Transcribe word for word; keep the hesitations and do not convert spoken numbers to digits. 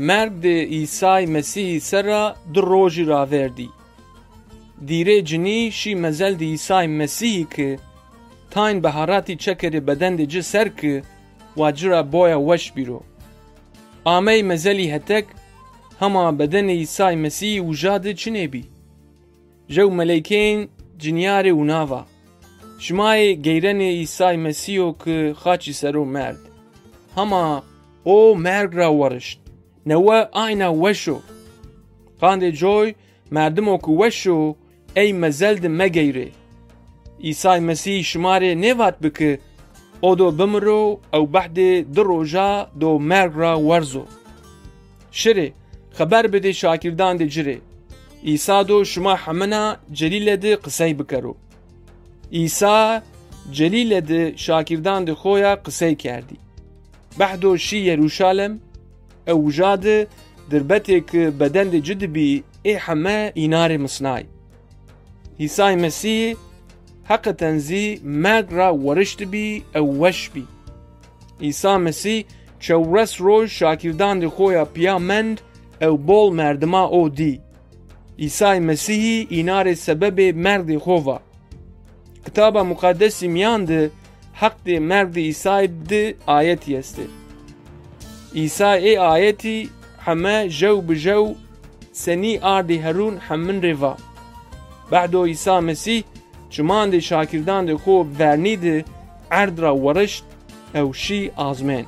Merg de Îsay Mesîhî ser ra di rojî raverdî. Dîrê cinî şî mezel de Îsay Mesîhî ki tayn beharatî çekerê bedendê ci ser ki wa ci ra boya weş bîro. Amey mezelî hetek, hema bedenê Îsay Mesîhî uja de çinê bî. Jew meleykên cinîya rê wina va: Şima yê geyrenê Îsay Mesîh o ki xaçî ser o merd. Hema o merg ra werişt. Newe ayna weş o. Qandê coy, merdimo ki weş o, ey mezel de megeyrê. Îsay Mesîh şima rê nêvatbi ki o do bimiro ew behdê di roja do merg ra werzo. Şirê, xeber bidê şakirdandê ci rê. Îsa do şima hemina Celîle de qisey bikero. Îsa Celîle de şakirdandê xo ya qisey kerdî. Behdo şî Yeruşalem, ew uja de dirbetê ki bedendê ci de bî, ê heme îna rê misnay. Îsay Mesîh heqeten zî merg ra weriştibî ew weş bî. Îsa Mesîh çewres roj şakirdandê xo ya pîya mend ew bol merdima o dî. Îsay Mesîhî îna rê sebebê mergdê xo va. Kitaba Muqaddesî mîyan de heqdê mergdê Îsayî di ayetî estê. Îsay ê ayetî heme jew bi jew senî ardî herûn hemin rê va. Behdo Îsa Mesîh çimandê şakirdandê xo vernî de erd ra werişt ew şî azmên.